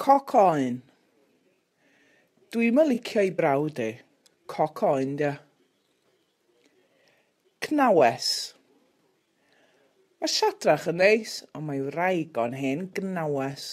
Coc oen. Dwi'm yn licio'i brawd e, coc oen 'di o. Cnawes. Mae Siadrach yn neis, ond mae wraig o'n hen gnawes.